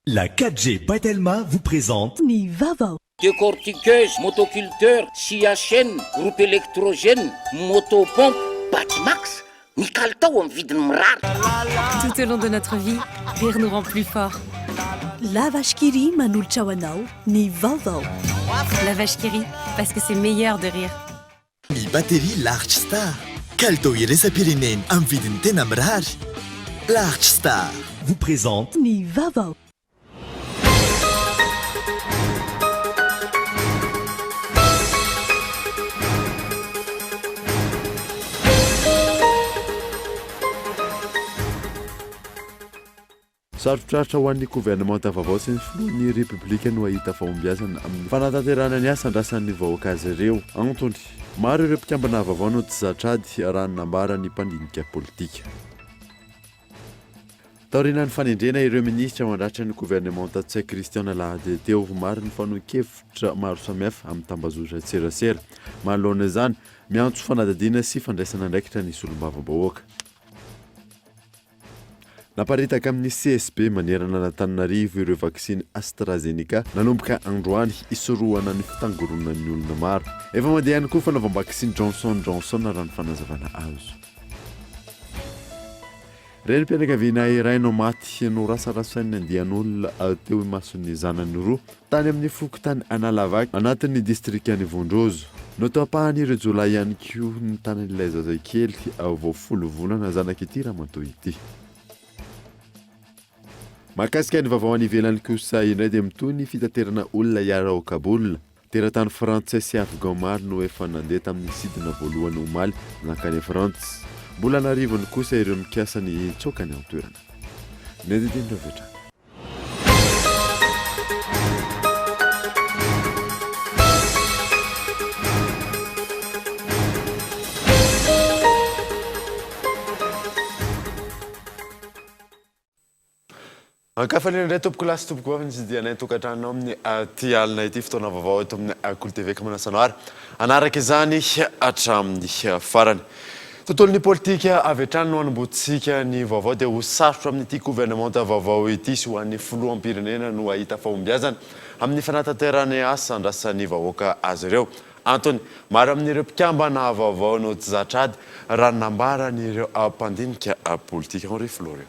La 4G by Telma vous présente Ny vaovao. Décortiqueuse, motoculteur, scie à chaîne, groupe électrogène, motopompe, Batimax, ny kalitao amin'ny vidiny mirary. Tout au long de notre vie, rire nous rend plus forts. La Vache qui rit manolotra ho anao ny vaovao. La Vache qui rit, parce que c'est meilleur de rire. Ny batterie Large Star. Kalitao iraisam-pirenena amin'ny vidiny tena mirary. Large Star vous présente Ny vaovao. Sarotrarotra ho an'ny governemanta vaovao sy ny filohan'ny Repoblika no hahita fahombiazana amin'ny fanatanterahana ny asa andrasan'ny vahoaka azy ireo. Antony, maro ireo mpikambana vaovao no tsy zatra ady, raha ny nambaran'ny mpandinika politika. Taorian'ny fanendrena ireo minisitra mandratra ny governemanta Ntsay Christian ny alahady teo, maro ny fanehoan-kevitra maro samihafa amin'ny tambazotran-tserasera. Manoloana izany, miantso fanadihadiana sy fandraisana andraikitra ny solombavambahoaka. Naparitaka amin'ny CSB manerana an'Antananarivo ireo vaksiny AstraZeneca nanomboka androany hisorohana ny fitangoronan'ny olona maro. Efa mandeha ihany koa fanaovam-baksiny Johnson Johnson raha ny fanazavana azo. Renim-pianakaviana iray no maty norasarasain'ny andian'olona teo imason'ny zanany roa tany amin'ny fokontany Analavaky, anatin'ny distrikan'i Vondrozo. Notapahan'ireo jiolahy ihany koa ny tanan'ilay zazakely vao folo volana zanak'ity ramatoa ity. Mahakasika ny vaovao any ivelany kosa indray dia mitohy ny fitaterana olona hiala ao Kaboul. Teratany frantsay sy afghan maro no efa nandeha tamin'ny sidina voalohany omaly nankany Frantsa. Mbola an'arivony kosa ireo mikasa ny hitsoaka any an-toerana. Ny andinindininy avy hatrany. Ankafaliana indray tompoko lahy sy tompoko vavy ny fitsidihanay ny tokantranonao amin'ny ity alina ity fotoana vaovao eto amin'ny Kolo TV ka manasa anao ary hanaraka izany hatramin'ny farany. Tontolon'ny politika avy hatrany no hanombohantsika ny vaovao dia ho sarotra amin'ity governemanta vaovao ity sy ho an'ny filoham-pirenena no hahita fahombiazana amin'ny fanatanterahana ny asa andrasan'ny vahoaka azy ireo. Antony, maro amin'ireo mpikambana vaovao no tsy zatra ady raha ny nambaran'ireo mpandinika politika. Henri Florian.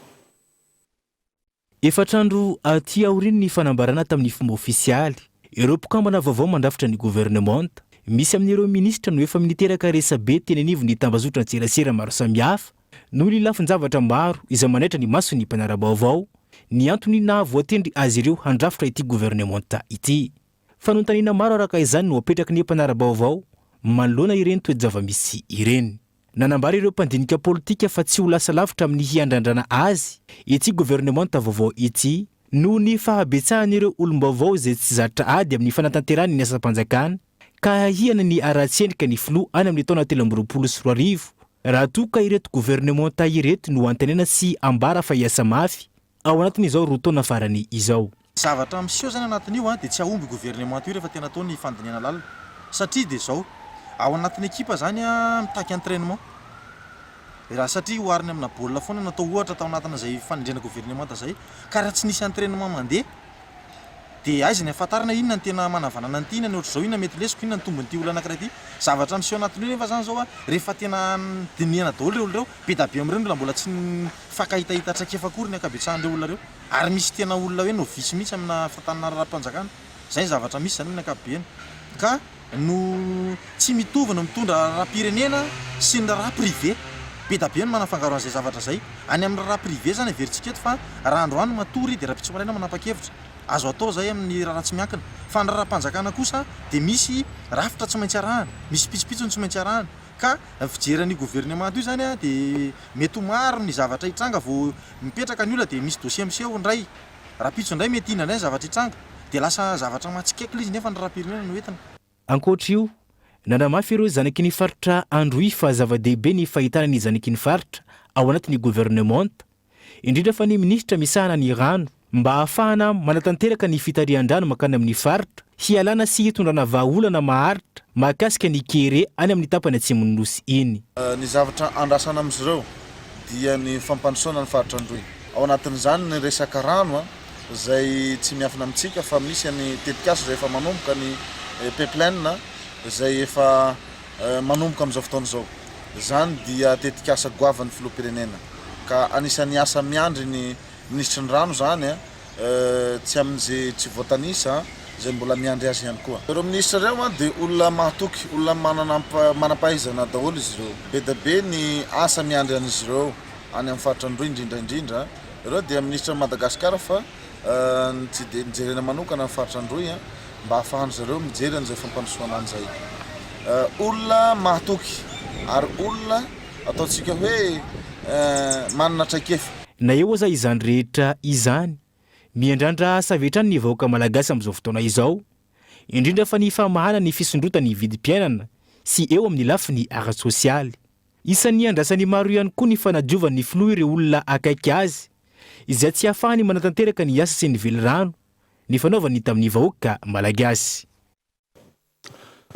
Efatra andro aty aorian'ny fanambarana tamin'ny fomba ofisialy ireo mpikambana vaovao mandrafitra ny governemanta, misy amin'ireo minisitra no efa niteraka resabe teny anivon'ny tambazotran-tserasera maro samihafa noho ny lafin-javatra maro izay manaitra ny mason'ny mpanara-baovao ny antony nahavoatendry azy ireo handrafitra ity governemanta ity. Fanontaniana maro araka izany no apetraky ny mpanara-baovao manoloana ireny toe-javamisy ireny. Nanambara ireo mpandinika politika fa tsy ho lasa lavitra amin'ny hiandrandrana azy ity governemanta vaovao ity noho ny fahabetsahan'ireo olom-baovao izay tsy zatra ady amin'ny fanatanterahany ny asam-panjakana ka hahiana ny haratsiendrika ny filoha any amin'ny taona 2023 raha toa ka ireto governemanta ireto no antenaina sy ambara fa hiasa mafy ao anatin'izao roa taona farany izao. Zavatra miseho zany anatin'io an dia tsy hahomby io gouvernement io rehefa tena atao ny fandinihana lalina satria dia zao, ao anatin'ny ekipa zany an mitaky entrainement raha satria oharina amina baolina foana natao ohatra tao anatin'izay fanendrena gouvernemanta zay ka raha tsy nisy entrainement mandeha dia aiza ny ahafantarana inona ny tena manavanana an'ity, inona ny ohatr'izao, inona mety lesoko, inona ny tombon'ity olona anankiray ity. Zavatra miseho anatin'io nefa zany zao an rehefa tena dinihana daholo ireo olona ireo, be da be amin'ireo ny olona mbola tsy nifankahitahita traikefa akory ny ankabetsahan'ireo olona ireo. Ary misy tena olona hoe novice mihitsy amina fitantanana raharaham-panjakana. Izay ny zavatra misy izany amin'ny ankapobeny. Ka no tsy mitovy ny mitondra raharaham-pirenena sy ny raharaha privé. Be da be ny manafangaro an'izay zavatra izay. Any amin'ny raharaha privé izany heverintsika eto fa raha androany matory dia rahampitso maraina manapa-kevitra. Azo atao izay amin'ny raharaha tsy miankina. Fa ny raharaham-panjakana kosa dia misy rafitra tsy maintsy arahana, misy pitsopitsony tsy maintsy arahana. Ka ny fijery an'io governemanta io izany dia mety ho maro ny zavatra hitranga vao mipetraka ny olona dia misy dossier miseho indray, rahampitso indray mety inona indray ny zavatra hitranga, dia lasa zavatra mahatsikaiky ilay izy nefa ny raharaham-pirenena no entina. Ankoatra io, nanamafy ireo zanaky ny faritra Androy fa zava-dehibe ny fahitana ny zanaky ny faritra ao anatin'ny governemanta, indrindra fa ny minisitra misahana ny rano, mba hahafahana manatanteraka ny fitarihan-drano mankany amin'ny faritra, hialana sy hitondrana vahaolana maharitra mahakasika ny kere any amin'ny tapany atsimon'ny Nosy iny. Ny zavatra andrasana amin'izy ireo dia ny fampandrosoana ny faritra Androy. Ao anatin'izany ny resaka rano. izay tsy miafina amintsika fa misy ny tetikasa izay efa manomboka ny pipeline izay efa manomboka amin'izao fotoana izao. Izany dia tetikasa goavan'ny filoham-pirenena ka anisan'ny asa miandry ny minisitry ny rano izany tsy amin'izay tsy voatanisa izay mbola miandry azy ihany koa. Ireo minisitra ireo dia olona mahatoky, olona manana manam-pahaizana daholo izy ireo. Be dia be ny asa miandry an'izy ireo any amin'ny faritra Androy indrindra indrindra. Ireo dia minisitran'i Madagasikara fa ny tsy dia nijerena manokana ny faritra Androy mba hahafahan-dry zareo mijery an'izay fampandrosoana any izay. Olona mahatoky ary olona ataontsika hoe manana traikefa. Na eo aza izany rehetra izany, miandrandra asa avy hatrany ny vahoaka malagasy amin'izao fotoana izao, indrindra fa ny famahana ny fisondrotan'ny vidim-piainana sy eo amin'ny lafiny ara-tsosialy. Isan'ny andrasan'ny maro ihany koa ny fanadiovan'ny filoha ireo olona akaiky azy, izay tsy ahafahany manatanteraka ny asa sy ny velirano nifanaovany tamin'ny vahoaka malagasy.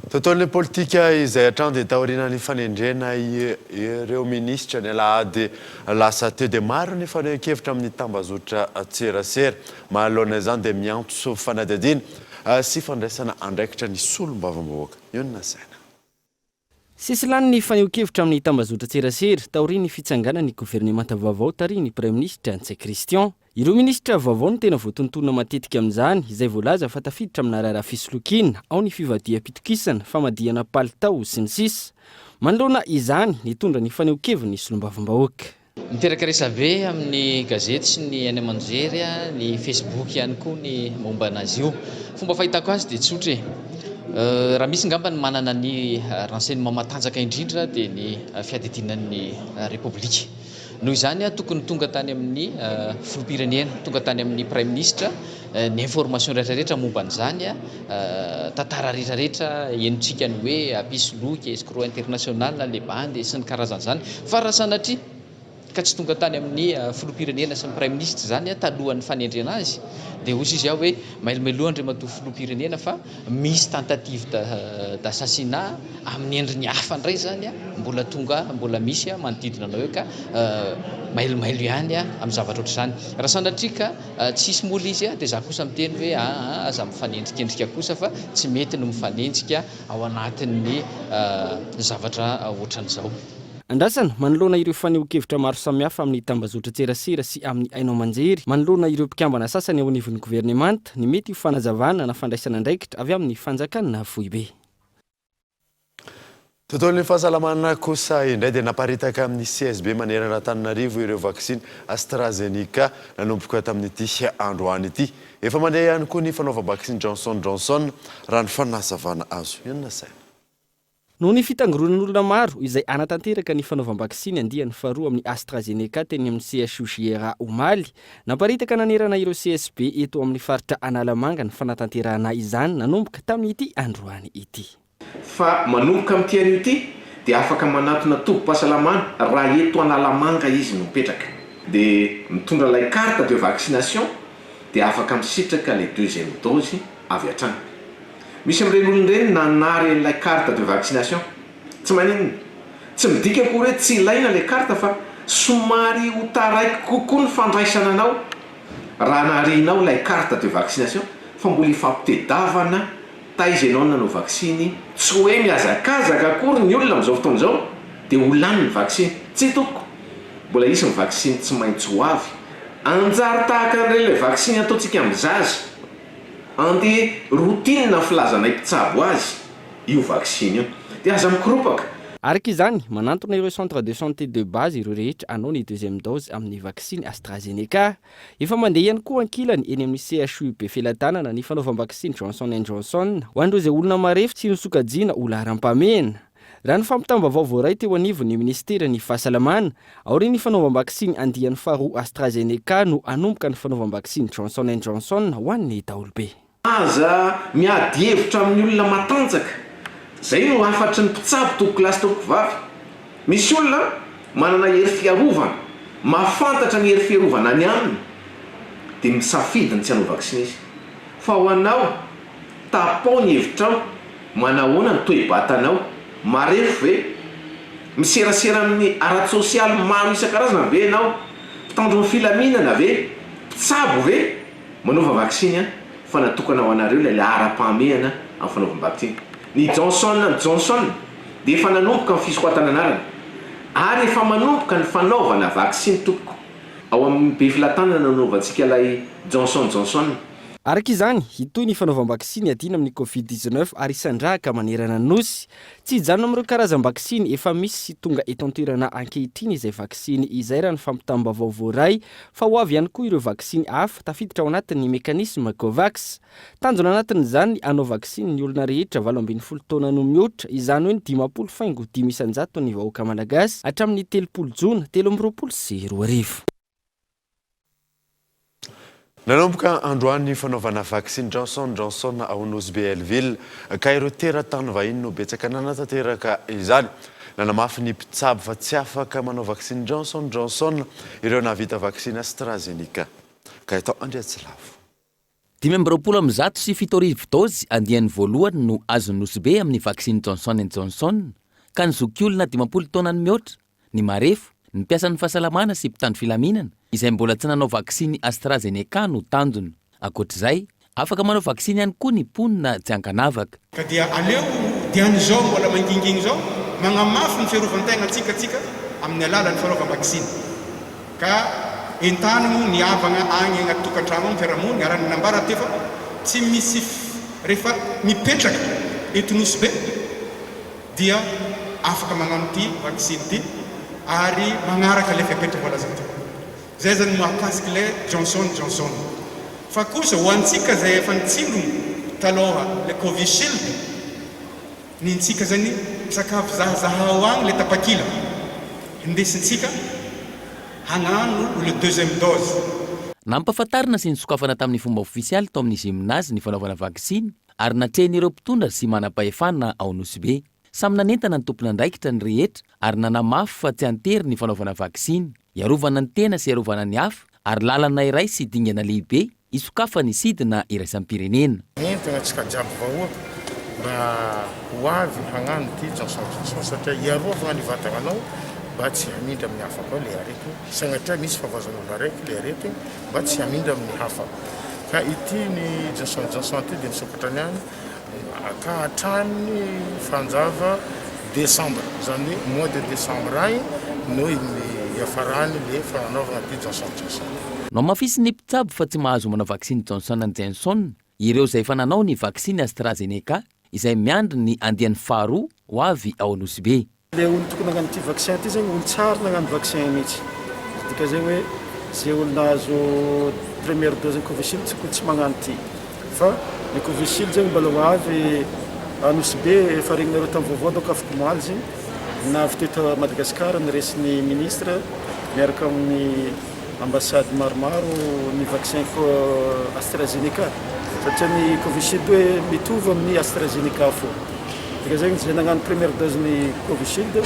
Tontolon'ny politika izay hatrany dia taorian'ny fanendrena ireo minisitra ny alahady lasa teo dia maro ny fanehoan-kevitra amin'ny tambazotran-tserasera. Manoloana izany dia miantso fanadihadiana sy fandraisana andraikitra ny solombavambahoaka. Io no nasaina. Sesilany ny fanehoan-kevitra amin'ny tambazotran-tserasera taorian'ny fitsanganan'ny governemanta vaovao tarihin'ny Praiminisitra Ntsay Christian. Ireo minisitra vaovao no tena voatontonona matetika amin'izany, izay voalaza fa tafiditra amina raharaha fisolokiana, ao ny fivadiham-pitokisana, famadihana palitao, sy ny sisa Manoloana izany, nitondra ny fanehoan-keviny ny solombavambahoaka. Miteraka resabe amin'ny gazety sy ny haino aman-jery, ny facebook ihany koa ny momba an'azy io. Fomba fahitako azy dia tsotra e. Raha misy angamba ny manana ny renseignement matanjaka indrindra dia ny fiadidiana ny Repoblika. Noho izany tokony tonga tany amin'ny filoham-pirenena, tonga tany amin'ny praiminisitra ny information rehetra rehetra momba an'izany, tantara rehetra rehetra henontsika ny hoe mpisoloky, escroc international, le bandy sy ny karazan'izany. Fa raha sanatria ka tsy tonga tany amin'ny filoham-pirenena sy ny praiminisitra izany talohan'ny fanendrena azy dia hoy izy aho hoe mailomeloha Andriamatoa filoham-pirenena fa misy tentative d'assassinat amin'ny endriny hafa indray izany mbola tonga mbola misy manodidina anao eo ka mailomailo ihany amin'ny zavatra ohatr'izany. Raha sanatria ka Tsisy moa le izy a, de za kosa miteny hoe aa aza mifanendrikendrika kosa fa tsy mety ny mifanenjika ao anatin'ny zavatra ohatran'izao. Andrasana, manoloana ireo fanehoan-kevitra maro samihafa amin'ny tambazotran-tserasera sy amin'ny haino aman-jery, manoloana ireo mpikambana sasany ao anivon'ny governemanta, ny mety ho fanazavana na fandraisana andraikitra avy amin'ny fanjakana foibe. Tontolon'ny fahasalamana kosa indray dia naparitaka amin'ny CSB manerana an'Antananarivo ireo vaksiny AstraZeneca nanomboka tamin'ity androany ity. Efa mandeha ihany koa ny fanaovam-baksiny Johnson Johnson raha ny fanazavana azo. Inona saina? Noho ny fitangoronan'olona maro izay hanatanteraka ny fanaovam-baksiny andiany faharoa amin'ny AstraZeneca teny amin'ny CHU JRA omaly, naparitaka nanerana ireo CSB eto amin'ny faritra Analamanga ny fanatanterahana izany nanomboka tamin'ity androany ity. Fa manomboka amin'ity anio ity dia afaka manatona tobim-pahasalamana raha eto Analamanga izy no mipetraka. Dia mitondra ilay carte de vaccination dia afaka misitraka ilay deuxième dose avy hatrany. Misy amin'ireny olona ireny nanary an'ilay carte de vaccination. Tsy maninona. Tsy midika akory hoe tsy ilaina ilay carte fa somary ho taraiky kokoa ny fandraisana anao raha narianao ilay carte de vaccination fa mbola ifampitedavana Taiza ianao no nanao vaksiny? Tsy hoe mihazakazaka akory ny olona amin'izao fotoana izao dia ho lany ny vaksiny. Tsia tompoko! Mbola hisy ny vaksiny tsy maintsy ho avy. Hanjary tahaka an'ireny ilay vaksiny ataontsika amin'ny zaza. Andeha routine ny filazanay mpitsabo azy io vaksiny io. Dia aza mikoropaka. Araka izany, manantona ireo centre de santé de base ireo rehetra hanao ny deuxième dose amin'ny vaksiny AstraZeneca. Efa mandeha ihany koa ankilany eny amin'ny CHU Befelatanana ny fanaovam-baksiny Johnson and Johnson ho an'ireo izay olona marefo tsy nosokajiana ho laharam-pahamehana. Raha ny fampitam-baovao voaray teo anivon'ny minisiteran'ny Fahasalamana, aorian'ny fanaovam-baksiny andiany faharoa AstraZeneca no hanomboka ny fanaovam-baksiny Johnson and Johnson ho an'ny daholobe. Aza miady hevitra amin'ny olona matanjaka. Zay no hafatry ny mpitsabo tompokolahy sy tompokovavy. Misy olona manana hery fiarovana, mahafantatra ny hery fiarovana any aminy dia misafidy ny tsy hanao vaksiny izy. Fa ho anao, tapao ny hevitrao, manahoana ny toe-batanao, marefo ve? Miserasera amin'ny ara-tsosialy maro isan-karazana ve ianao? Mpitandro ny filaminana ve? Mpitsabo ve? Manaova vaksiny an, fa natokana ho anareo ilay laharam-pahamehana amin'ny fanaovam-baksiny. Ny Johnson and Johnson dia efa nanomboka ny fisoratana anarana ary efa manomboka ny fanaovana vaksiny tompoko. Ao amin'ny Befilatanana no anaovantsika ilay Johnson Johnson. Araka izany, hitohy ny fanaovam-baksiny hiadiana amin'ny Covid 19 ary hisandrahaka manerana ny Nosy. Tsy hijanona amin'ireo karazam-baksiny efa misy sy tonga eto an-toerana ankehitriny izay vaksiny izay raha ny fampitam-baovao voaray fa ho avy ihany koa ireo vaksiny hafa tafiditra ao anatin'ny mécanisme Covax. Tanjona anatin'izany ny hanao vaksiny ny olona rehetra 18 taona no mihoatra, izany hoe ny 50.5 isan-jaton'ny vahoaka malagasy hatramin'ny 30 jona 2023. Nanomboka androany ny fanaovana vaksiny Johnson Johnson ao Nosy Be Hellville ka ireo teratany vahiny no betsaka nanatanteraka izany. Nanamafy ny mpitsabo fa tsy afaka manao vaksiny Johnson Johnson ireo nahavita vaksiny AstraZeneca. Gaëtan Andriatsilavo. 175 daozy andiany voalohany no azon'i Nosy Be amin'ny vaksiny Johnson and Johnson ka ny zokiolona 50 taona no mihoatra ny marefo, ny mpiasan'ny fahasalamana sy mpitandro filaminana izay mbola tsy nanao vaksiny AstraZeneca no tanjona. Ankoatra izay, afaka manao vaksiny ihany koa ny mponina tsy ankanavaka. Ka dia aleo dian'izao mbola mangingina izao magnamafy ny fiarovan-tegna antsika tsika amin'ny alalan'ny fanaovam-baksiny. Ka entanigno ny havagna agny agnaty tokantragno agny fiarahamonigna raha ny nambara teo fa tsy misy rehefa mipetraka eto Nosy Be dia afaka magnano ity vaksiny ity ary magnaraka ilay fepetra voalaza teo. Zay zany mahakasika ilay Johnson Johnson. Fa kosa ho antsika zay efa nitsindrona taloha ilay Covishield, nintsika zany sakafo zahazahao agny ilay tapakila hindesintsika hagnano le deuxième dose. Nampahafantarina sy nisokafana tamin'ny fomba ofisialy tao amin'ny gymnase ny fanaovana vaksiny ary natrehin'ireo mpitondra sy manam-pahefana ao Nosy Be. Samy nanentana ny tompon'andraikitra ny rehetra ary nanamafy fa tsy an-tery ny fanaovana vaksiny, hiarovana ny tena sy hiarovana ny hafa ary lalana iray sy dingana lehibe hisokafan'ny sidina iraisam-pirenena. Entina antsika jiaby vahoaka mba ho avy hagnano ity Johnson Johnson satria hiarovagna ny vatagnanao mba tsy hamindra amin'ny hafa koa le aretigny, sagnatria misy fahavoazan'olo araiky le aretigny mba tsy hamindra amin'ny hafa. Ka ity ny Johnson Johnson ity dia misokatra ny any ka hatramin'ny fanjava desambra, izany hoe mois de décembre agny no hiafarany le fagnanaovagna ity Johnson Johnson. Nohamafisin'ny mpitsabo fa tsy mahazo manao vaksiny Johnson and Jenson ireo izay efa nanao ny vaksiny AstraZeneca izay miandry ny andiany faharoa ho avy ao Nosy Be. Le olo tokony hagnano ity vaccin ty zegny olo tsary nagnano vaccin mihitsy, dika zegny hoe ze olo nahazo première dose ny covishield tsy tokony tsy magnano ty fa ny covishield zegny mbola ho avy a Nosy Be efa regninareo tam vaovao donc afaka omaly zegny navy teto Madagascar niresin'ny ministre miaraka amin'ny ambassade maromaro ny vaccin AstraZeneca satria ny Covishield hoe mitovy amin'ny AstraZeneca fô. Dika zegny zay nagnano première dose ny Covishield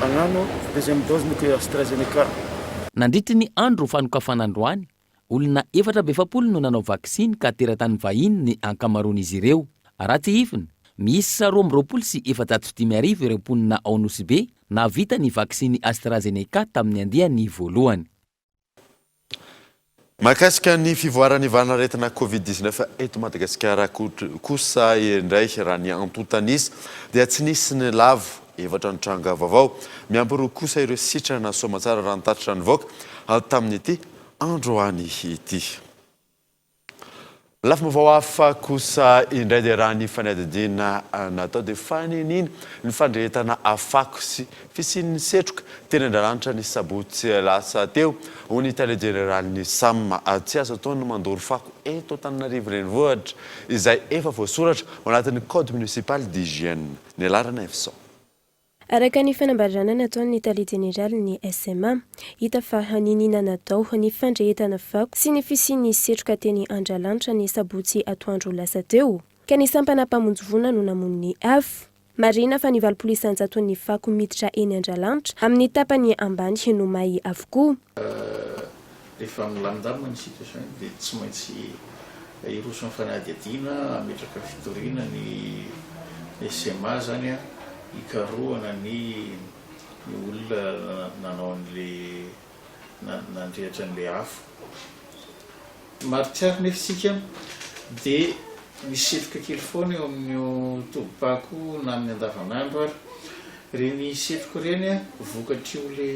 hagnano deuxième dose ny AstraZeneca. Nandritry ny andro fanokafana androany, olona 44 no nanao vaksiny ka teratany vahiny ny ankamaroan'izy ireo. Raha tsiahivina, miisa 422 ireo mponina ao Nosy Be nahavita ny vaksiny AstraZeneca tamin'ny andiany voalohany. Mahakasika ny fivoaran'ny valanaretina Covid 19 eto Madagasikara kosa indray, raha ny antontan'isa dia tsy nisy ny lavo, efatra ny tranga vaovao. Miampy roa kosa ireo sitrana soamantsara raha ny tatitra nivoaka tamin'ity androany ity. Lafim-baovao hafa kosa indray dia raha ny fanadihadiana natao dia faniniana ny fandrehetana fako sy fisian'ny setroka teny Andralanitra ny sabotsy lasa teo, hoy ny tale jeneralin'ny Sam. Tsy azo atao ny mandoro fako eto Antananarivo Renivohitra izay efa voasoratra ao anatin'ny Code municipal d'hygiène. Ny laharana Efson. Araka ny fanambarana nataon'ny tale jeneralin'ny SMA, hita fa niniana natao ny fandrehetana fako sy ny fisian'ny setroka teny Andralanitra ny sabotsy atoandro lasa teo, ka ny sampana mpamonjy voina no namono ny afo. Marihina fa ny 80 isan-jaton'ny fako miditra eny Andralanitra amin'ny tapany ambany no may avokoa. Rehefa milamindamina ny situation iny dia tsy maintsy hiroso amin'ny fanadihadiana, hametraka fitoriana ny SMA zany hikarohana ny ny olona nanao an'le nandrehitra an'le afo. Mahatsiaro nefa isika dia misy setroka kely foana eo amin'io tobim-pako io na amin'ny andavanandro ary. Ireny setroka ireny vokatr'io le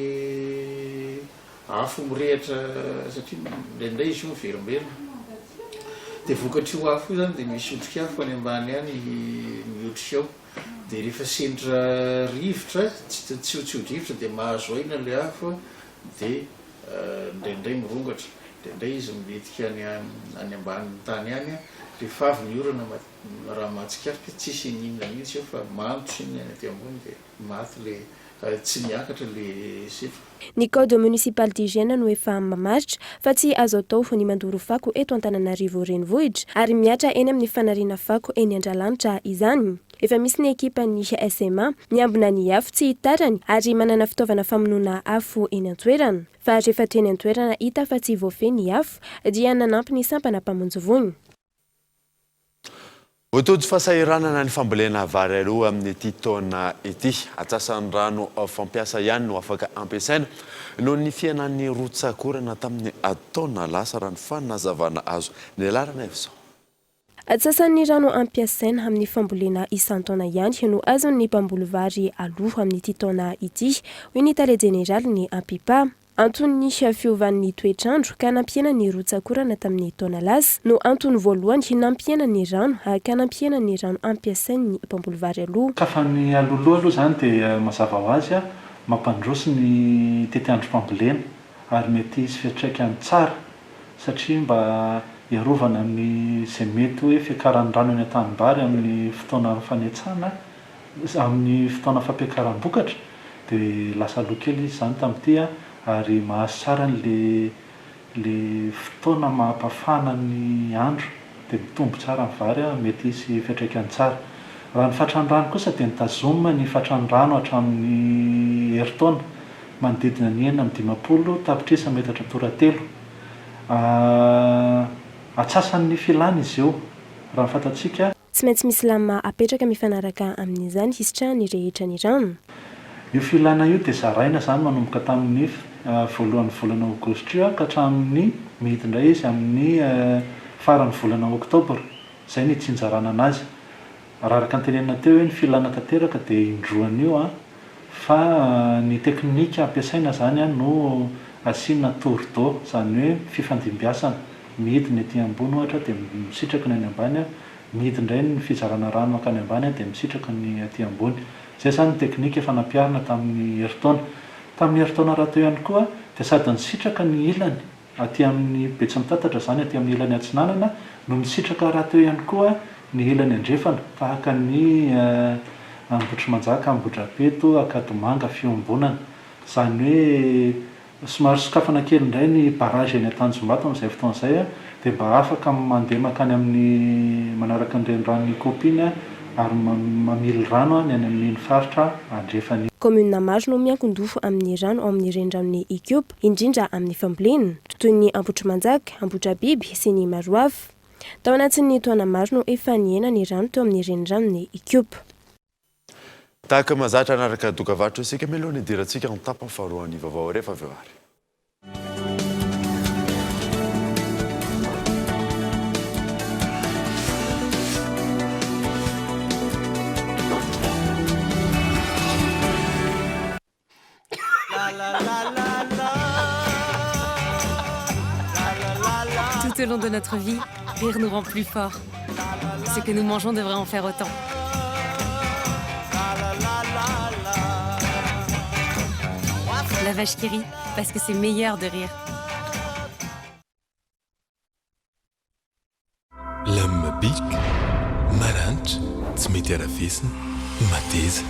afo mirehitra satria indraindray izy io miverimberina. Dia vokatr'io afo io izany dia misy otrikafo any ambany any miotrika ao. Dia rehefa sendra rivotra, tsio-tsio-drivotra dia mahazo aina ilay afo dia indraindray mirongatra, indraindray izy milentika any any ambanin'ny tany any, rehefa avy ny orana raha mahatsikaritra tsisy n'inona mihitsy eo fa mando sy ny any aty ambony dia maty le tsy miakatra le setroka. Ny Code municipal d'hygiène no efa mamaritra fa tsy azo atao ny mandoro fako eto Antananarivo Renivohitra ary mihatra eny amin'ny fanariana fako eny Andralanitra izany. Efa misy ny ekipan'ny SMA miambina ny afo tsy hitarany ary manana fitaovana famonoana afo eny an-toerana. Fa rehefa teny an-toerana hita fa tsy voafehy ny afo dia nanampy ny sampana mpamonjy voina. Ho tojo fahasahiranana ny fambolena vary aloha amin'ity taona ity. Antsasan'ny rano fampiasa ihany no afaka ampiasaina noho ny fihenan'ny rotsak'orana tamin'ny taona lasa, raha ny fanazavana azo. Ny laharana izao. Antsasan'ny rano ampiasaina amin'ny fambolena isan-taona ihany no azon'ny mpamboly vary aloha amin'ity taona ity, hoy ny tale jeneralin'ny Apipa. Anton'ny fiovan'ny toetr'andro ka nampihena ny rotsak'orana tamin'ny taona lasa no antony voalohany nampihena ny rano ka nampihena ny rano ampiasain'ny mpamboly vary aloha. Ka fa ny aloloha aloha izany dia mazava ho azy mampandroso ny tetiandrom-pambolena ary mety hisy fiantraikany tsara satria mba hiarovana amin'ny izay mety hoe fiakaran'ny rano eny an-tanimbary amin'ny fotoana fanetsana, amin'ny fotoana fampiakaram-bokatra dia lasa aloha kely izy izany tamin'ity ary mahazo tsara an'ilay ilay fotoana mampafana ny andro dia mitombo tsara ny vary mety hisy fiantraikany tsara. Raha ny fatran'ny rano kosa dia notazomina ny fatran'ny rano hatramin'ny herintaona, manodidina ny 56 tapitrisa metatra toratelo. Atsasan'ny filana izy io, raha ny fantatsika. Tsy maintsy misy lamina apetraka mifanaraka amin'izany hisitrahan'ny rehetra ny rano. Io filana io dia zaraina izany manomboka tamin'ny voalohan'ny volana aogositra io ka hatramin'ny mihidy indray izy amin'ny faran'ny volana oktobra. Izay no itsinjarana anazy. Raha araka ny tenenina teo hoe ny filana tanteraka dia indroan'io an, fa ny teknika ampiasaina izany no asiana tour d'eau, izany hoe fifandimbiasana, mihidy ny aty ambony ohatra dia misitraka ny any ambany, mihidy indray ny fizarana rano mankany ambany dia misitraka ny aty ambony. Izay izany ny teknika efa nampiharina tamin'ny herintaona. Tamin'ny herintaona rahateo ihany koa dia sady nisitraka ny ilany Aty amin'ny Betsimitatatra izany aty amin'ny ilany atsinanana no misitraka rahateo ihany koa ny ilany andrefana tahaka ny Ambohitrimanjaka, Ambohidrapeto, Ankadimanga, Fiombonana. Izany hoe somary sokafana kely indray ny barrage eny Antanjombato amin'izay fotoana izay dia mba afaka mandeha mankany amin'ny manaraka ny reniranon'Ikopa iny ary mamily rano ny any amin'iny faritra andrefana iny. Kaominina maro no miankin-doha amin'ny rano ao amin'ny reniranon'i Ikopa. indrindra amin'ny fambolena, toy ny Ambohitrimanjaka, Ambohidrabiby sy ny maro hafa. Tao anatin'ny taona maro no efa nihena ny rano teo amin'ny reniranon'i Ikopa. Tahaka mahazatra hanaraka dokavarotra isika mialoha ny hidirantsika amin'ny tapany faharoan'ny vaovao rehefa avy eo ary. Tout au long de notre vie, rire nous rend plus forts. Ce que nous mangeons devrait en faire autant. La vache qui rit, parce que c'est meilleur de rire. Lame bic, maranitra, tsy mety harafesina, mateza.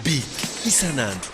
Bic isan'andro.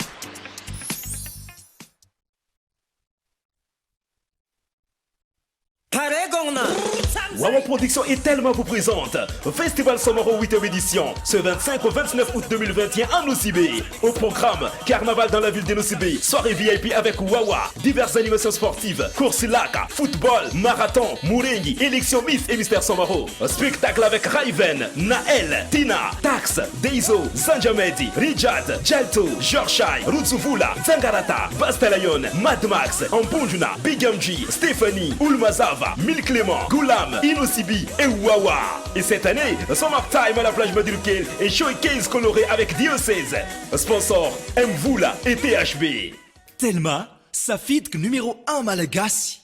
Wawa Production et Telma vous présente Festival Somaro 8e édition ce 25 au 29 août 2021 à Nosy Be. Au programme Carnaval dans la ville de Nosy Be, soirée VIP avec Wawa, diverses animations sportives, courses lac, football, marathon, Morengy, élection Miss et Mister Somaro, spectacle avec Rayven, Naël, Tina, Tax, Deizo, Zanjamedi, Rijad, Jalto, Georgeshai, Rutsuvula, Zangarata, Bastalayon, Mad Max, Ambonjuna, Big MG, Stéphanie, Ulmazava, Mil Clément, Goulam, Inosibi et Wawa. Et cette année, Summer Time à la plage Madirukele et showcase coloré avec Diocèse. Sponsor Mvoula et THB. Telma, safidiko numéro 1 malagasy.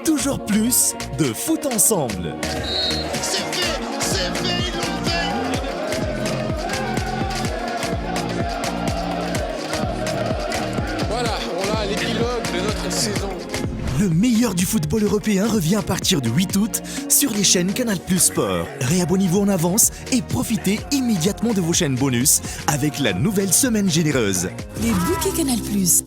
Toujours plus de foot ensemble. C'est fait, c'est fait, ils l'ont fait. Voilà, on a l'épilogue de notre saison. Le meilleur du football européen revient à partir du 8 août sur les chaînes Canal Plus Sport. Réabonnez-vous en avance et profitez immédiatement de vos chaînes bonus avec la nouvelle semaine généreuse. Les bouquets Canal Plus.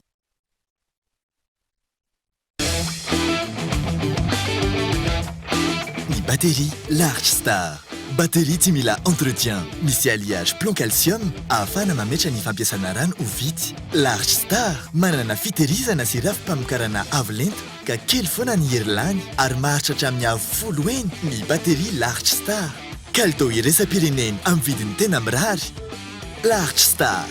Ny batterie Large Star. Batterie tsy mila entretien. Misy alliage plomb calcium ahafahana mametra ny fampiasana rano ho vitsy. Large Star manana fitehirizana sy rafi-pamokarana avo lenta ka kely foana ny hery lany ary maharitra hatramin'ny avo folo heny ny batterie Large Star. Kalitao iraisam-pirenena amin'ny vidiny tena mirary. Large Star.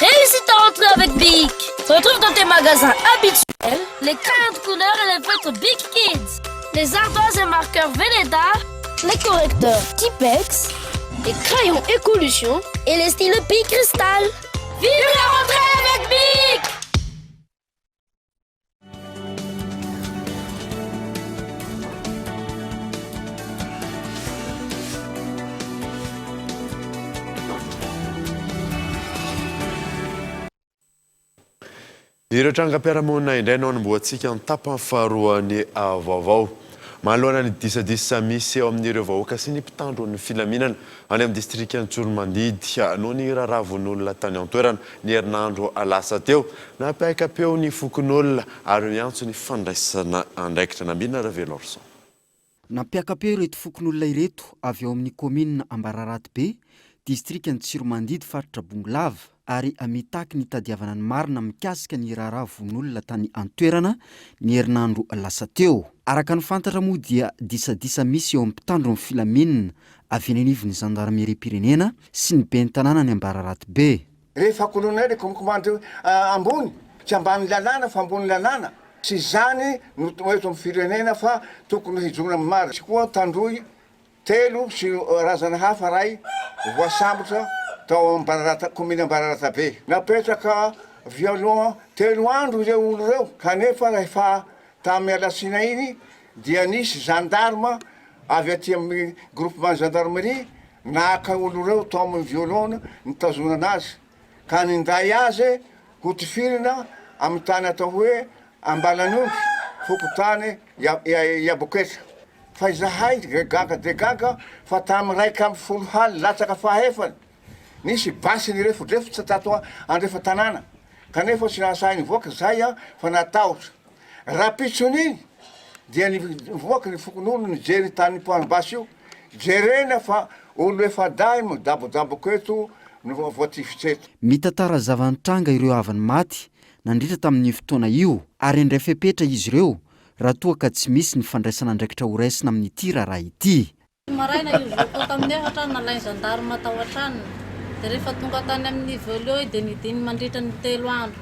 Réussis ta rentrée avec Bic Retrouve dans tes magasins habituels les crayons de couleur et les feutres Bic Kids, les ardoises et marqueurs Velleda, les correcteurs Tipex, les crayons Écolution et les stylos Bic Cristal. Vive la rentrée avec Bic Ireo trangam-piarahamonina indray no hanombohantsika ny tapany faharoan'ny vaovao. Manoloana ny disadisa misy eo amin'ireo vahoaka sy ny mpitandro ny filaminana any amin'ny distrikan'i Tsiroanomandidy noho ny raharaha vonoan'olona tany an-toerana ny herinandro lasa teo, nampiaka-peo ny fokonolona ary miantso ny fandraisana andraikitra. Nambinina Ravelorson. Nampiaka-peo ireto fokonolona ireto avy ao amin'ny kaominina Ambararatibe, distrikan'i Tsiromandidy, faritra Bongolava, ary mitaky ny hitadiavana ny marina mikasika ny raharaha vono-olona tany an-toerana ny herinandro lasa teo. Araka ny fantatra moa dia disadisa misy eo amin'ny mpitandro ny filaminina avy eny anivon'ny zandarimeriam-pirenena sy ny ben'ny tanàna any Ambararatibe. Rehefa colonel komandy ambony, tsy ambany lalàna fa ambony lalàna, tsy izany no eto amin'ny firenena fa tokony hijoroana amin'ny marina. Sy koa Tandroy telo sy razana hafa iray voasambotra tao Ambararata, kaominina Ambararatabe. Napetraka violon telo andro ireo olo ireo kanefa rehefa tamin'ny alatsinainy dia nisy gendarme avy aty amin'ny groupement gendarmerie naka olo ireo tao amin'ny violon nitazonana azy ka ninday azy ho tifirina amin'ny tany atao hoe Ambalanondry, fokontany Iaboketra. Fa izahay gaga dia gaga fa tamin'ny 11 hal latsaka fahaefany, nisy basy nirefodrefotra tato andrefan-tanàna, kanefa tsy nahasahy nivoaka izahay fa natahotra. Rahampitson'iny dia nivoaka ny fokonolona nijery io tany nipoahan'ny basy io, jerena fa olo efa-dahy midabodaboka eto no voatifitra eto. Mitantara zava-nitranga ireo havany maty nandritra tamin'io fotoana io ary handray fepetra izy ireo raha toa ka tsy misy ny fandraisana andraikitra horaisina amin'ity raharaha ity. Maraina io zoko tamin'ny efatra nalain'ny gendarme tao an-tranony dia rehefa tonga tany amin'ny voalohany dia nidiny mandritra ny telo andro,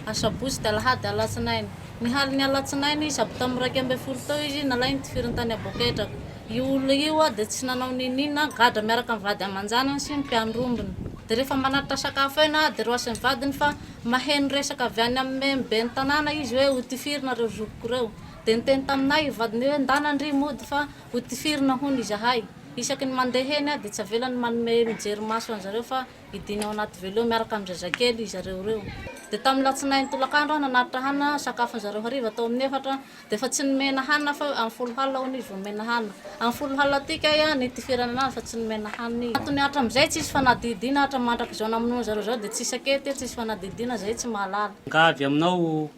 asabotsy dia alahady alatsinainy. Ny halin'ny alatsinainy sabo tamin'ny 11 teo izy nalainy tifiriny tany Aboketraka. Io olona io dia tsy nanao n'inon'inona, gadra miaraka amin'ny vady aman-janany sy ny mpiandrombony. Dia rehefa manatitra sakafo eny dia roasin'ny vadiny fa maheno resaka avy any amin'ny ben'ny tanàna izy hoe hotifirina ireo zokiko ireo. Dia niteny taminay io vadiny io hoe ndana ndry mody fa Ho tifirina hono izahay. Isaky ny mandeha eny dia tsy avelany manome mijery maso an'zareo fa hidiny ao anaty vélo miaraka amin'ny zazakely zareo ireo. Dia tamin'ny latsinainy tolakandro aho nanatitra hanina sakafon'zareo hariva tao amin'ny efatra dia efa tsy nomena hanina fa amin'ny folo alina hono izy vao nomena hanina. Amin'ny folo alina aty kay aho nitifirana anazy fa tsy nomena hanina izy. Antony hatramin'izay tsisy fanadihadiana hatra mandrak'izao namonoana zareo izao dia tsisy akety tsisy fanadihadiana zay tsy mahalala. Miangavy aminao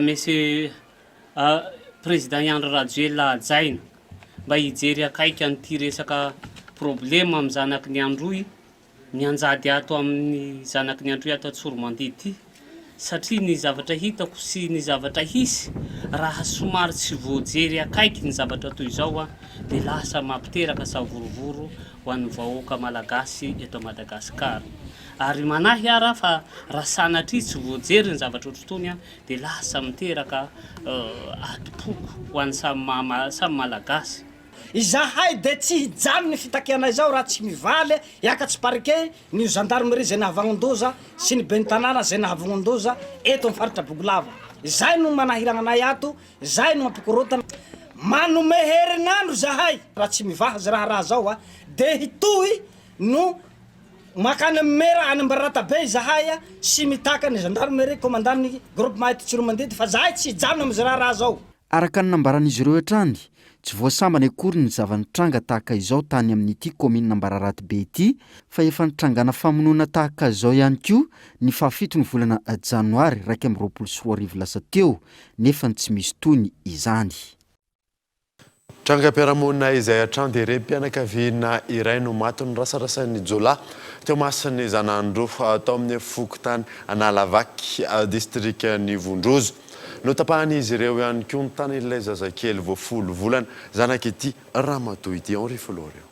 Monsieur Président Andry Rajoelina hajaina mba hijery akaiky an'ity resaka problème amin'ny zanaky ny Androy mianjady ato amin'ny zanaky ny Androy ato Antsoromandidy ity satria ny zavatra hitako sy ny zavatra hisy raha somary tsy voajery akaiky ny zavatra toy izao dia lasa mampiteraka savorovoro ho an'ny vahoaka Malagasy eto Madagasikara ary manahy aho raha fa raha sanatria tsy voajery ny zavatra ohatr'itony dia lasa miteraka adim-poko ho an'ny samy samy Malagasy. Izahay dia tsy hijaly ny fitakianay izao raha tsy mivaly hiakatsy parquet ny gendarmerie izay nahavagnon-doza sy ny ben'ny tanàna izay nahavagnon-doza eto amin'ny faritra Bongolava. Izay no manahirana anay ato, izay no mampikorontana. Manome herinandro izahay raha tsy mivaha izao raharaha izao dia hitohy no Makany amin'ny mera any Ambararatabe izahay sy mitaka ny gendarmerie commandant-n'ny groupement eto Tsiroamandidy fa zahay tsy hijanona amin'izao raharaha izao. Araka ny nambaran'izy ireo hatrany, tsy voasambany akory ny zava-nitranga tahaka izao tany amin'ity kaominina Ambararatibe ity fa efa nitrangana famonoana tahaka izao ihany koa ny fahafito ny volana janoary 2021 lasa teo nefa tsy misy tohiny izany. Trangam-piarahamonina izay hatrany dia renim-pianakaviana iray no maty norasarasain'ny jiolahy teo imason'ny zanany roa tao amin'ny fokontany Analavaky, distrikan'i Vondrozo. Notapahan'izy ireo ihany koa ny tanan'ilay zazakely vao folo volana, zanak'ity ramatoa ity, Henri Florian.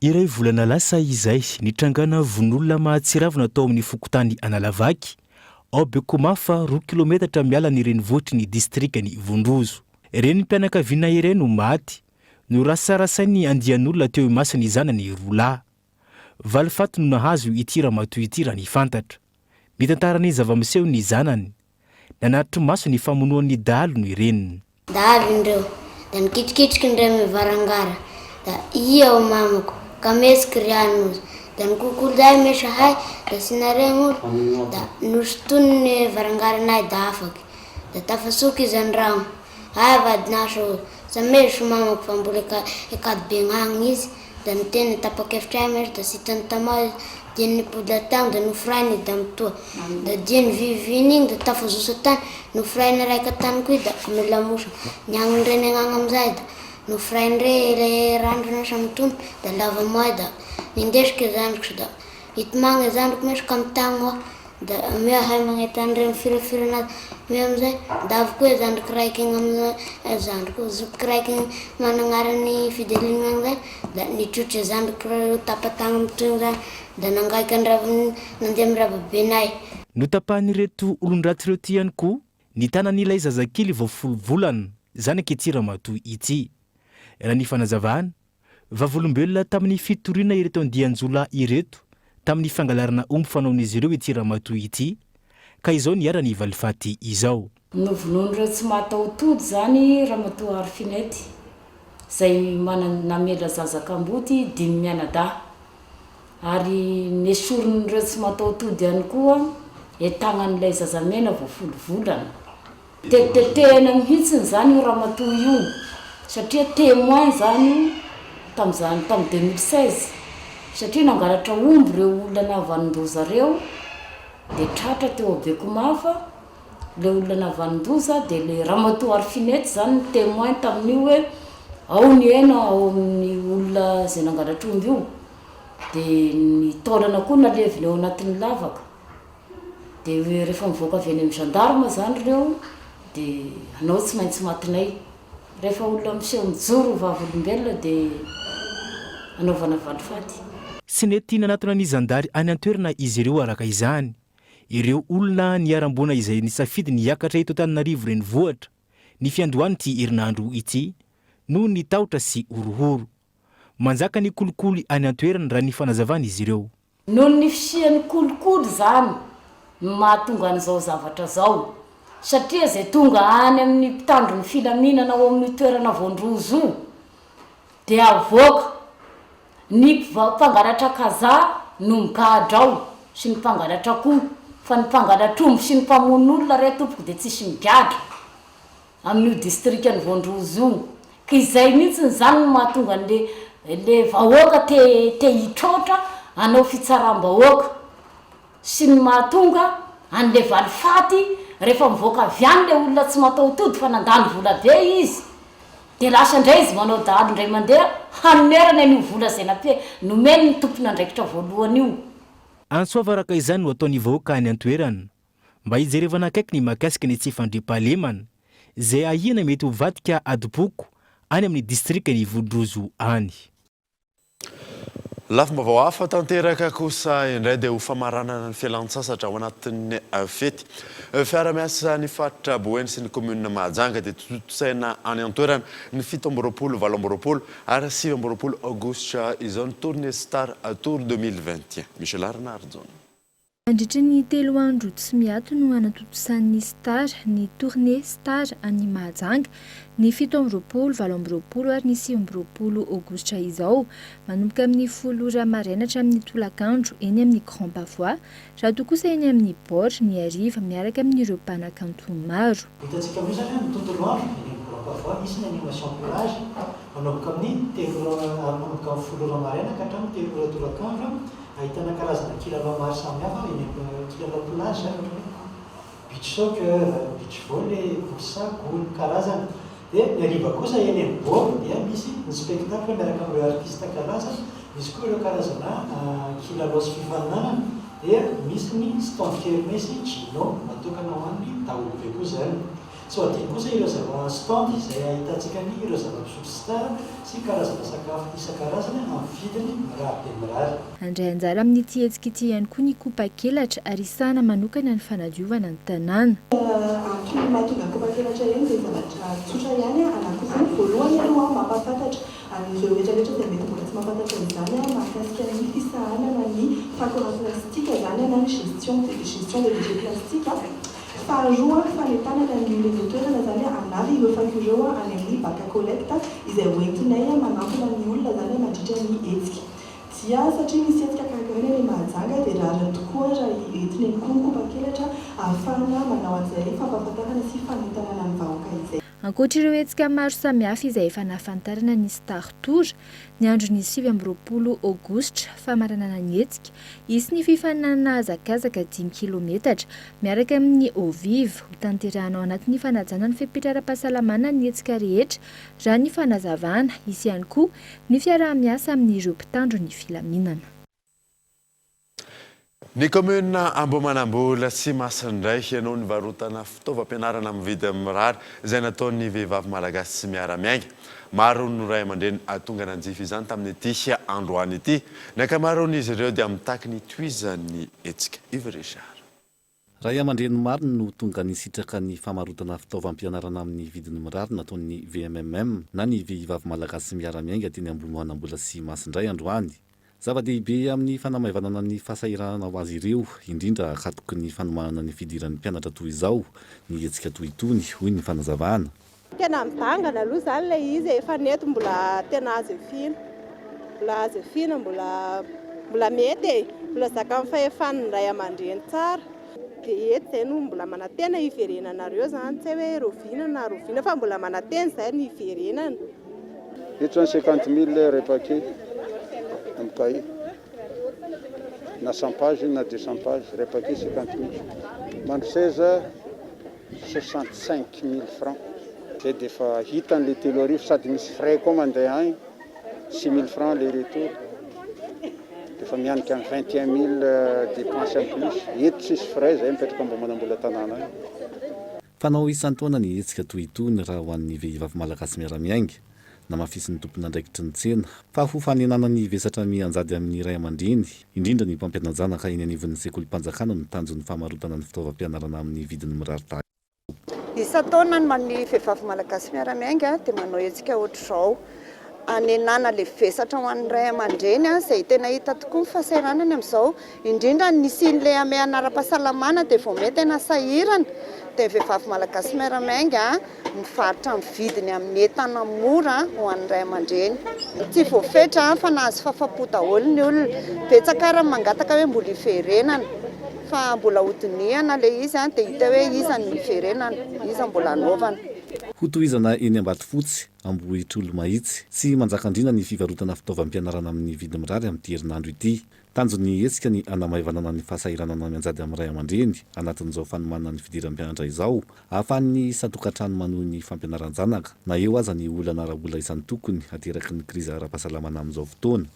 Iray volana lasa izay, nitrangana vono-olona mahatsiravina tao amin'ny fokontany Analavaky, ao Bekomafa, roa kilometatra miala ny renivohitry ny distrikan'i Vondrozo. Renim-pianakaviana iray no maty, norasarasain'ny andian'olona teo imason'ny zanany roa lahy. Valifaty no nahazo ity ramatoa ity raha ny fantatra. Mitantara ny zava-miseho ny zanany. Nanatri-maso ny famonoan'ny dahalo ny reniny. Dahalo indreo, da nikitrokitroky ndreo mivarangara, da ia o mamako, ka metsiky ry anozy, da nikokolay mesa hay, da tsy naregny olo, da nosintoniny varangaranay da afaky, da tafasoky izy andragno, aia vadinasa ô, sa meso mamako fa mbola ekady be agny izy, Da niteny tapa-kevitra ahy izy da tsy hitany tamao izy, dia nipody tagny da nofirainy i damtoa, da dia niviviny igny da tafazoso tany, nofirainy raika tany koa i da amy lamosina, niagnony re niagnagna amizay da nofirainy re le randrana samy tony da lava moay da nindesiko i zandriko da nitomagny i zandriko meso ka mitagny aho Da omeo ahay magnety an'ireo mifirafira anazy, omeo amizay, da avy koa zandriko raiky igny amizay, zandriko, zokiko raiky igny managnarany Fideline igny zay, da nitrotro zandriko reo tapa-tagna mitohy zany, da nangaiky an-dra- nandeha amy rababenay. Notapahan'ireto olon-dratsy ireo ihany koa ny tanan'ilay zazakely vao folo volana, zanak'ity ramatoa ity. Raha ny fanazavana, Vavolombelona tamin'ny fitoriana ireto andian-jiolahy ireto tamin'ny fangalarana omby fanaon'izy ireo ity ramatoa ity ka izao niharan'ny valifaty izao. Novonoin'ireo tsy mahataho-tody izany Ramatoa Harifinety izay manan-namela zaza kamboty dimy mianadahy ary nesorin'ireo tsy mataho-tody ihany koa e tagnan'ilay zazamena vao folo volana. Tetitetehina mihitsiny izany io ramatoa io satria témoin izany io tamin'izany tamin'ny 2016 satria nangalatra omby ireo olona nahavanon-doza ireo dia tratra teo Bekomafa ilay olona nahavanon-doza dia ilay ramatoa Arfinette izany no témoin tamin'io hoe ao ny hena ao amin'ny olona izay nangalatra omby io dia ny taolana koa nalevina eo anatin'ny lavaka. Dia rehefa mivoaka avy eny amin'ny gendarme izany ireo dia anao tsy maintsy matinay. Rehefa olona miseho mijoro ho vavolombelona dia anaovana valifaty. Tsy nety nanatona ny zandary any an-toerana izy ireo araka izany. Ireo olona niharam-boina izay nisafidy ny hiakatra eto Antananarivo renivohitra ny fiandohan'ity herinandro ity noho ny tahotra sy horohoro. Manjaka ny kolikoly any an-toerana raha ny fanazavan'izy ireo. Noho ny fisian'ny kolikoly izany no mahatonga an'izao zavatra izao, satria izay tonga any amin'ny mpitandro ny filaminana ao amin'io toerana voandrozo io dia avoaka. Ny mpangalatra kaza no migadra ao sy ny mpangalatra akoho fa ny mpangalatr'omby sy ny mpamono olona re tompoko dia tsisy migadra amin'io distrikan'i Voandrozo io. Ka izay mihitsiny izany no mahatonga an'le le vahoaka te te hitroatra hanao fitsaram-bahoaka sy ny mahatonga an'le valifaty rehefa mivoaka avy any le olona tsy mataho-tody fa nandany vola be izy dia lasa indray izy manao dahalo indray mandeha hanonerana an'io vola izay nampe nomeny ny tompon'andraikitra voalohany io. Antso avo araka izany no ataon'ny vahoaka any an-toerana mba hijerevana akaiky ny mahakasika ny tsy fandriampahalemana izay ahiana mety ho vadika adim-poko any amin'ny distrikan'i Ivondrozo any. Lafim-baovao hafa tanteraka kosa indray dia ho famaranana ny fialan-tsasatra ao anatin'ny fety. Fiara-miasa ny faritra Boeny sy ny kaominina Mahajanga dia tontosaina any an-toerana ny 27, 28 ary 29 aogositra izao ny Tournée Star Tour 2021. Michel Rainarijaona. Mandritra ny telo andro tsy miato no hanatontosan'ny Star ny Tournée Star any Mahajanga, ny 27, 28 ary ny 29 aogositra izao, manomboka amin'ny folo ora maraina hatramin'ny tolakandro eny amin'ny Grand Pavois, raha toa kosa eny amin'ny Bord ny hariva miaraka amin'ireo mpanakanto maro. Hitantsika amin'io izany ny tontolo andro eny amin'ny Grand Pavois misy ny animation plage manomboka amin'ny telo ora manomboka amin'ny folo ora maraina ka hatramin'ny telo ora tolakandro. Ahitana karazana kilalao maro samihafa eny amin'ny kilalao plage izany ohatra hoe beach soccer, beach volley, course à gony, karazany. Dia ny hariva kosa eny amin'ny bord dia misy ny spectacle miaraka amin'ireo artiste kalaza, misy koa ireo karazana kilalao sy fifaninanana, dia misy ny stand kermesy Gino natokana ho an'ny daholobe koa izany. Tsy ho adino kosa ireo zava stand izay ahitantsika ny ireo zava-pisotro star sy karazana sakafo isan-karazany amin'ny vidiny mirary dia mirary. Handray anjara amin'ity hetsika ity ihany koa ny Kopakelatra ary hisahana manokana ny fanadiovana ny tanàna. Antony mahatonga Kopakelatra eny dia zavatra tsotra ihany anankiroa. Voalohany aloha mampahafantatra an'ireo rehetra rehetra izay mety mbola tsy mahafantatra izany mahakasika ny fisahanana ny fako ara-plastika izany na ny gestion gestion des déchets plastiques. Faharoa, fanentanana ny olona eny an-toerana izany hanary ireo fako ireo any amin'ny bac à collecte izay hoentinay manantona ny olona izany mandritra ny hetsika. Dia satria misy hetsika karakaraina eny Mahajanga dia rariny tokoa raha entina eny koa ny kopakelatra ahafahana manao an'izay fampahafantarana sy fanentanana ny vahoaka izay. Ankoatra ireo hetsika maro samihafa izay efa nahafantarana ny Star Tour, ny andron'ny 29 aogositra, famaranana ny hetsika, hisy ny fifaninanana hazakazaka dimy kilometatra, miaraka amin'ny Eau Vive. Hotanterahana ao anatin'ny fanajana ny fepetra ara-pahasalamana ny hetsika rehetra, raha ny fanazavana. Hisy ihany koa ny fiaraha-miasa amin'ireo mpitandro ny filaminana. Ny kaominina Ambohimanambola sy Masindray no nivarotana fitaovam-pianarana amin'ny vidiny mirary izay nataon'ny vehivavy malagasy miara-miainga. Maro no ray aman-dreny tonga nanjifa izany tamin'ity androany ity. Ny ankamaroan'izy ireo dia mitaky ny hitohizan'ny hetsika. Yves Richard. Ray aman-dreny maro no tonga nisitraka ny famarotana fitaovam-pianarana amin'ny vidiny mirary nataon'ny VMMM na ny Vehivavy Malagasy Miara-Miainga teny Ambohimanambola sy Masindray androany. Zava-dehibe amin'ny fanamaivanana ny fahasahiranana ho azy ireo, indrindra akatoky ny fanomanana ny fidiran'ny mpianatra toy izao, ny hetsika toy itony, hoy ny fanazavana. Tena midangana aloha izany ilay izy e, efa nety mbola tena azo efiana, mbola azo efiana, mbola mbola mety e, mbola zakan'ny fahefan'ny ray aman-dreny tsara. Dia eto izay no mbola manantena hiverenanareo izany, tsy hay hoe rahoviana na rahoviana fa mbola manantena izahay ny hiverenana. Eto zany cinquante mille iray paquet amin'ny cahier. Na cent page io na deux cent page, iray paquet cinquante mille. Mandroseza soixante cinq mille francs. Zay dia efa hitany le 3000 sady misy frais koa mandeha agny six mille francs aller retour. Dia efa mianika amin'ny vingt et un mille dépenses en plus. Eto tsisy frais zay mipetraka Ambohimanambola tanàna agny. Fanao isan-taona ny hetsika toy itony raha ho an'ny vehivavy malagasy miara-miainga. Namafisin'ny tompon'andraikitry ny tsena fa ho fanenana ny vesatra mianjady amin'ny ray aman-dreny, indrindra ny mpampiana-janaka eny anivon'ny sekolim-panjakana no tanjon'ny famarotana ny fitaovam-pianarana amin'ny vidiny mirary tahaka izao. Isan-taona ny vehivavy malagasy miara-miainga dia manao hetsika ohatr'izao. Hanenana ilay vesatra ho an'ny ray aman-dreny izay tena hita tokoa ny fahasahiranany amin'izao, indrindra ny nisian'ilay hamehana ara-pahasalamana dia vao miha tena sahirana, dia ny vehivavy malagasy miara-miainga mivarotra amin'ny vidiny amin'ny entana mora ho an'ny ray aman-dreny. Tsy voafetra fa nahazo fafa-po daholo ny olona, betsaka ary ny mangataka hoe mbola hiverenana fa mbola hodinihana ilay izy dia hita hoe iza no hiverenana, iza mbola hanaovana. Hotohizana eny Ambatofotsy, Ambohitrolomahitsy sy Manjakandriana ny fivarotana fitaovam-pianarana amin'ny vidy mirary amin'ity herinandro ity. Tanjon'ny hetsika ny hanamaivanana ny fahasahiranana mianjady amin'ny ray aman-dreny anatin'izao fanomanana ny fidiram-pianatra izao, ahafahan'ny isan-tokantrano manohy ny fampianaran-janaka, na eo aza ny olana ara-bola isan-tokony ateraky ny krizy ara-pahasalamana amin'izao fotoana.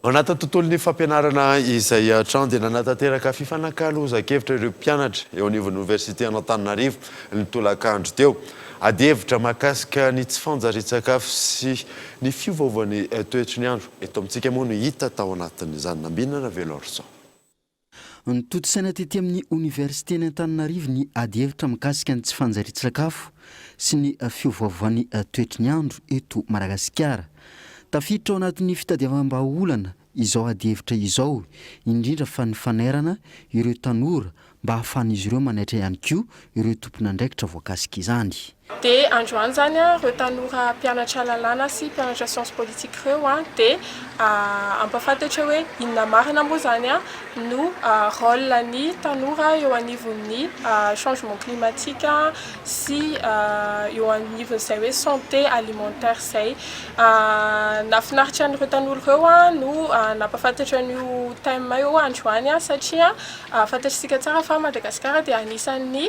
Ao anatin'ny tontolon'ny fampianarana izay hatrany dia nanatanteraka fifanakalozan-kevitra ireo mpianatra eo anivon'ny oniversite an'Antananarivo ny tolakandro teo. Adihevitra mahakasika ny tsy fanjarian-tsakafo sy ny fiovaovan'ny toetry ny andro eto amintsika moa no hita tao anatin'izany. Nambinina Ravelorison. Notontosaina tety amin'ny Oniversiten' Antananarivo ny adihevitra mikasika ny tsy fanjarian-tsakafo sy ny fiovaovan'ny toetry ny andro eto Madagasikara. Tafiditra ao anatin'ny fitadiavam-bahaolana izao adihevitra izao, indrindra fa ny fanairana ireo tanora mba hahafahan'izy ireo manaitra ihany koa ireo tompon'andraikitra voakasik'izany. Dia androany izany ireo tanora mpianatra lalàna sy mpianatra sciences politiques ireo dia hampahafantatra hoe inona marina moa izany no rôle ny tanora eo anivon'ny changement climatique sy eo anivon'izay hoe santé alimentaire izay. Nahafinaritra an'ireo tanora ireo no nampahafantatra an'io thème io androany satria fantatr'isika tsara fa Madagasikara dia anisan'ny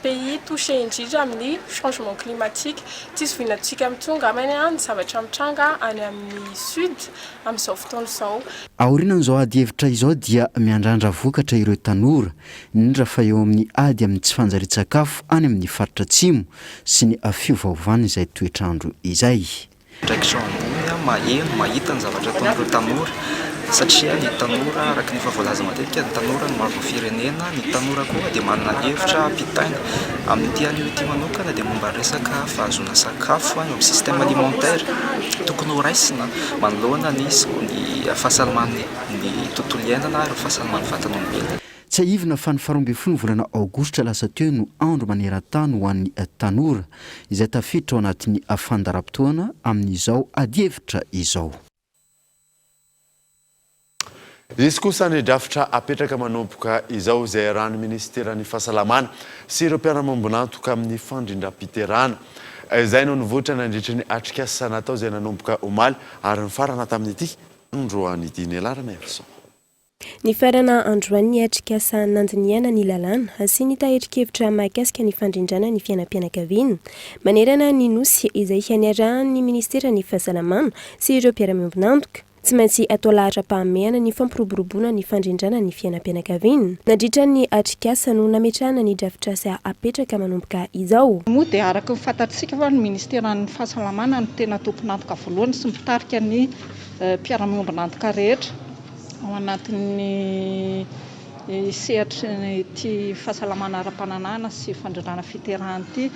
pays touché indrindra amin'ny changement climatique. Tsy zoviana antsika mitsony angambany ny zavatra mitranga any amin'ny sud amin'izao fotoana izao. Aorianan'izao ady hevitra izao dia miandrandra vokatra ireo tanora, indrindra fa eo amin'ny ady amin'ny tsy fanjarian-tsakafo any amin'ny faritra atsimo sy ny fiovaovan'izay toetr'andro izay. Andraikitra ambony aho maheno, mahita ny zavatra ataon'ireo tanora satria ny tanora araka ny efa voalaza matetika ny tanora no hoavin'ny firenena, ny tanora koa dia manana hevitra hampitaina. Amin'ity anio ity manokana dia momba ny resaka fahazoana sakafo eo amin'ny système alimentaire tokony ho raisina manoloana ny ny fahasalaman'ny tontolo iainana ary ny fahasalaman'ny vatan'olombelona. Tsiahivina fa ny faharoa ambin'ny folo ny volana aogositra lasa teo no andro maneran-tany ho an'ny tanora, izay tafiditra ao anatin'ny fandaharam-potoana amin'izao adihevitra izao. Hisy kosa ny drafitra apetraka manomboka izao izay iarahan'ny minisiteran'ny Fahasalamana sy ireo mpiara-miombon'antoka amin'ny fandrindram-piterahana. Izay no nivoitra nandritry ny atrikasa natao izay nanomboka omaly ary nifarana tamin'ity androany ity. Nialarana Herison. Nifarana androany ny atrikasa nandinihana ny lalàna sy ny tahirin-kevitra mahakasika ny fandrindrana ny fiainam-pianakaviana manerana ny Nosy izay niarahan'ny minisiteran'ny Fahasalamana sy ireo mpiara-miombon'antoka. Tsy maintsy atao laharam-pahamehana ny fampiroboroboana ny fandrindrana ny fiainam-pianakaviana. Nandritra ny atrikasa no nametrahana ny drafitrasa apetraka manomboka izao. Moa dia araka ny fantatsika fa ny minisiteran'ny Fahasalamana no tena tompon'antoka voalohany sy mitarika ny mpiara-miombon'antoka rehetra. Ao anatin'ny sehatry ity fahasalamana ara-pananahana sy fandrindrana fiterahana ity,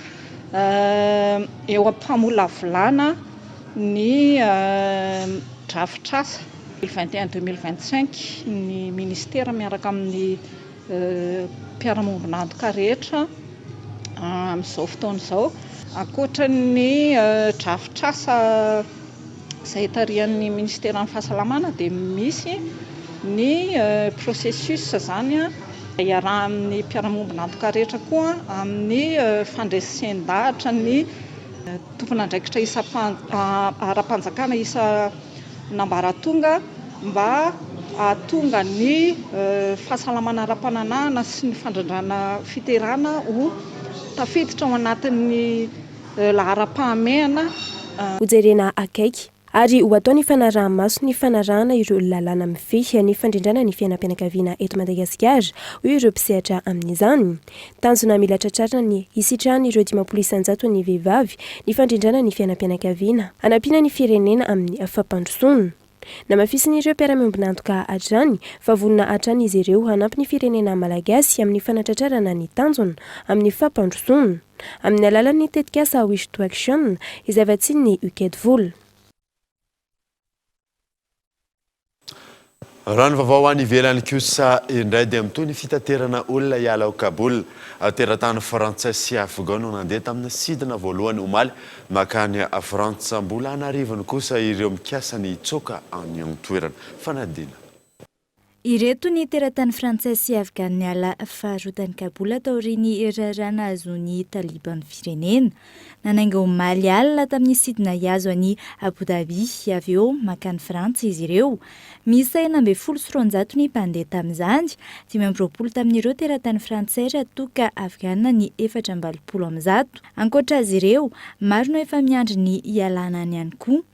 eo am-pamolavolana ny drafitrasa 2021 2025 ny minisitera miaraka amin'ny mpiara-miombon'antoka rehetra amin'izao fotoana izao. Ankoatra ny drafitrasa izay tarihan'ny minisiteran'ny fahasalamana dia misy ny processus izany iarahan'ny mpiara-miombon'antoka rehetra koa amin'ny fandresen-dahatra ny tompon'andraikitra ara-panjakana isan'ambaratonga mba hahatonga ny fahasalamana ara-pananahana sy ny fandrindrana fiterahana ho tafiditra ao anatin'ny Laharam-pahamehana. Hojerena akaiky ary ho atao ny fanaraha-maso ny fanarahana ireo lalàna mifehy ny fandrindrana ny fiainam-pianakaviana eto Madagasikara, hoy ireo mpisehatra amin'izany. Tanjona mila tratrarina ny hisitrahan'ireo 50 isan-jaton'ny vehivavy ny fandrindrana ny fiainam-pianakaviana hanampiana ny firenena amin'ny fampandrosoana. Namafisin'ireo mpiara-miombon'antoka hatrany fa vonona hatrany izy ireo hanampy ny firenena malagasy amin'ny fanatratrarana ny tanjona amin'ny fampandrosoana amin'ny alalan'ny tetikasa Wish to Action izay vatsian'ny UCAID vola. Raha ny vaovao any ivelany kosa indray dia mitohy ny fitaterana olona hiala ao Kaboul. Teratany frantsay sy afghan no nandeha tamin'ny sidina voalohany omaly mankany Frantsa. Mbola an'arivony kosa ireo mikasa ny hitsoaka any an-toerana. Fanadihana. Ireto ny teratany frantsay sy afghan niala faharoa tany Kaboul taorian'ny raharaha nahazoan'ny Taliban firenena. Nanainga omaly alina tamin'ny sidina hihazo an'i Abu Dhabi avy eo mankany Frantsa izy ireo. Miisa 216 ny mpandeha tamin'izany, 25 tamin'ireo teratany frantsay raha toa ka afghan ny 184. Ankoatra azy ireo, maro no efa miandry ny hialana any ihany koa.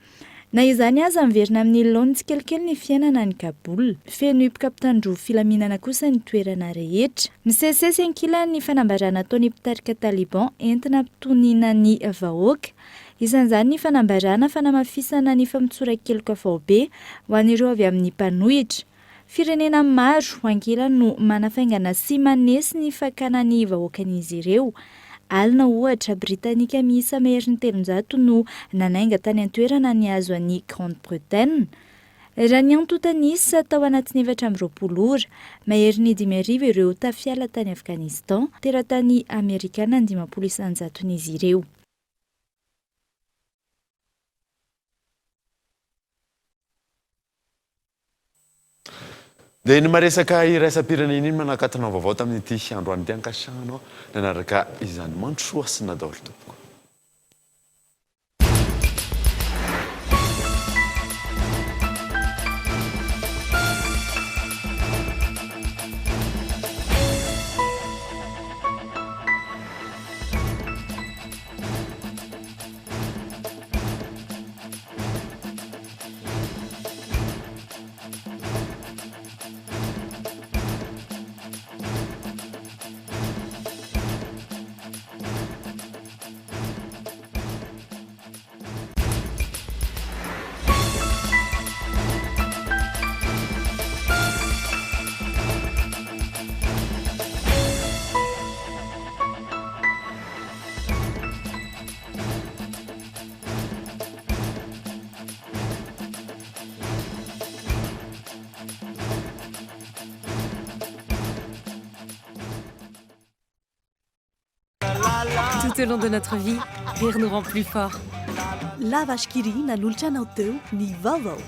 Na izany aza, miverina amin'ny laoniny tsikelikely ny fiainana any Kaboul. Feno hipoka mpitandro filaminana kosa ny toerana rehetra. Misesisesy ankilany ny fanambarana ataon'ny mpitarika Taliban entina hampitoniana ny vahoaka. Isan'izany ny fanambarana fanamafisana ny famotsoran-keloka faobe ho an'ireo avy amin'ny mpanohitra. Firenena maro ankilany no manafaingana sy manesy ny fakana ny vahoakan'izy ireo. Alina ohatra, Britanika miisa maherin'ny 300 no nanainga tany an-toerana nihazo an'i Grande-Bretagne. Raha ny antontan'isa, tao anatin'ny 24 ora, maherin'ny 5000 ireo tafiala tany Afghanistan, teratany amerikana ny 50 isan-jaton'izy ireo. Dia iny maresaka iraisam-pirenena iny manakatona vaovao tamin'ity androany ity ankasitrahanao nanaraka izany. Mandrosoa hasina daholo tompoko. Tout au long de notre vie, rire nous rend plus forts. La Vache qui rit nanolotra anao teo ny vaovao.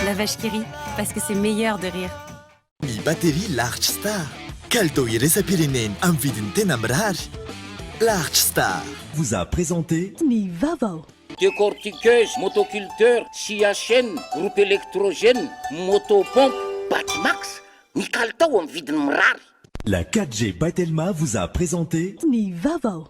La Vache qui rit, parce que c'est meilleur de rire. Ny batterie Large Star, kalitao iraisam-pirenena amin'ny vidiny tena mirary. Large Star vous a présenté. Ny vaovao. Décortiqueuse, motoculteur, scie à chaîne, groupe électrogène, moto pompe, Batimax, ny kalitao amin'ny vidiny mirary. La 4G by Telma vous a présenté. Ny vaovao.